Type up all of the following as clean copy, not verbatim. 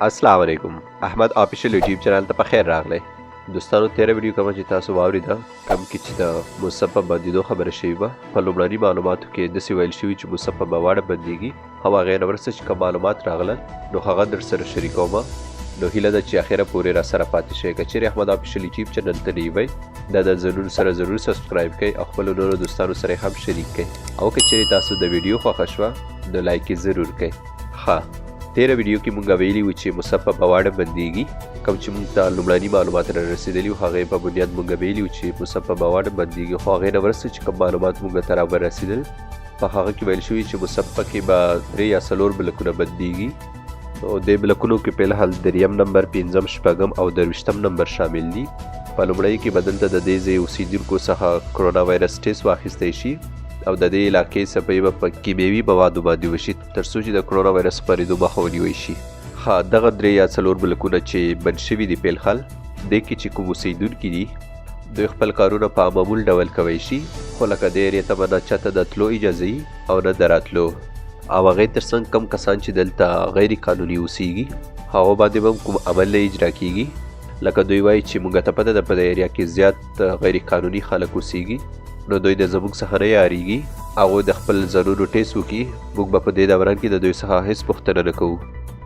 السلام علیکم، احمد آفیشل یوټیوب چینل ته په خیر راغلی. دوستانو، تیره ویډیو کومه چې تاسو واوریده، کوم کې چې د موسم په بندیدو خبره شوې وه، په لومړني معلوماتو کې داسې ویل شوي چې موسم په مواړه بندیږي. هم هغې نه وروسته چې کوم معلومات راغلل، نو هغه در سره شریکوم. نو هیله ده چې اخره پورې را سره پاتې شئ. که چیرې احمد آفیشل یوټیوب چینل ته نه وئ، دا د ضرور سره ضرور سبسکرایب کړئ او خپلو نورو دوستانو سره هم شریک کړئ، او که چیرې تاسو د ویډیو خوښه شوه، نو لایک یې ضرور کړئ. ښه، تیره ویډیو کې مونږ ویلي وو چې مصب په بواړه بندیږي. کوم چې مونږ ته لومړني معلومات را رسېدلي وو، هغې په بنیاد مونږ ویلي وو چې مصب په بواړه بندیږي، خو هغې نه وروسته چې کوم معلومات مونږ ته راورسېدل، په هغه کې ویل شوي چې مصب پکې به درې یا څلور بلکونه بندیږي. نو دې بلکونو کې په الحال دریم نمبر، پنځم، شپږم او 23م نمبر شامل دي. په لومړۍ کې به دلته د دې ځای اوسېدونکو څخه کرونا وایرس ټیسټ واخیستی شي، او د دې علاقې صفایي به په کیمیاوي موادو باندې وشي، تر څو چې د کرونا وایرس خپرېدو مخه ونیول شي. ښه، دغه درې یا څلور بلکونه چې بند شوي دي، په الحال دې کې چې کوم اوسېدونکي دي، دوی خپل کارونه په معمول ډول کوی شي، خو لکه دې ایریا ته به نه چاته د تلو اجازه وي او نه د راتلو. او هغې ترڅنګ کوم کسان چې دلته غیر قانوني اوسیږي، هغو باندې به هم کوم عمل نه اجرا کیږي. لکه دوی وایي چې موږ ته پته ده په دې ایریا کې زیات غیر قانوني خلک اوسیږي، نو دوی د زموږ څخه نه یاریږي، هغوی د خپل ځانونو ټیسټ وکړي، موږ به په دې دوران کې د دوی څخه هیڅ پوښتنه نه کوو.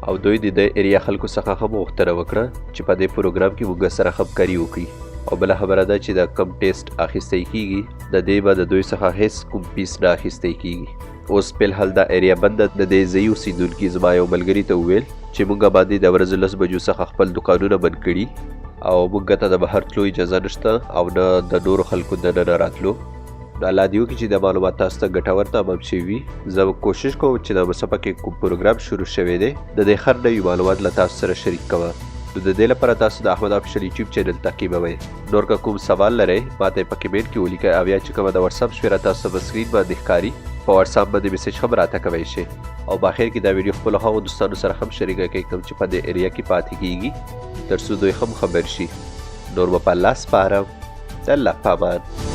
او دوی د دې ایریا خلکو څخه هم غوښتنه وکړه چې په دې پروګرام کې موږ سره همکاري وکړي. او بله خبره ده چې د کم ټیسټ اخیستی کیږي، د دې به د دوی څخه هیڅ کوم فیس نه اخیستی کیږي. اوس په الحال دا ایریا بنده. د دې ځای اوسیدونکي زما یو ملګري ته وویل چې موږ باندې د ورځې 10 بجو څخه خپل دوکانونه بند کړي، او موږ ته د بهر تلو اجازه نشته او نه د نورو خلکو دننه راتلو. نو الله دې وکړي چې دا معلومات تاسو ته ګټور تمام شوي وي. زه به کوشش کوم چې د مسپه کې کوم پروګرام شروع شوی دی، د دې هر نوي معلومات له تاسو سره شریک کوم. نو د دې لپاره تاسو د احمد آفیشل یوټیوب چینل تعقیبوئ. نور که کوم سوال لرئ، ماته یې په کمنټ کې ولیکئ، او یا چې کومه د واتساپ شمېره تاسو ته په سکرین باندې ښکاري، په واتساپ باندې میسج هم راته کوی شئ. او په اخر کې دا ویډیو خپلو هغو دوستانو سره هم شریکه کړئ کوم چې په دې ایریا کې پاتې کیږي، تر څو دوی هم خبر شي. نور به په الله سپارم، د الله په امان.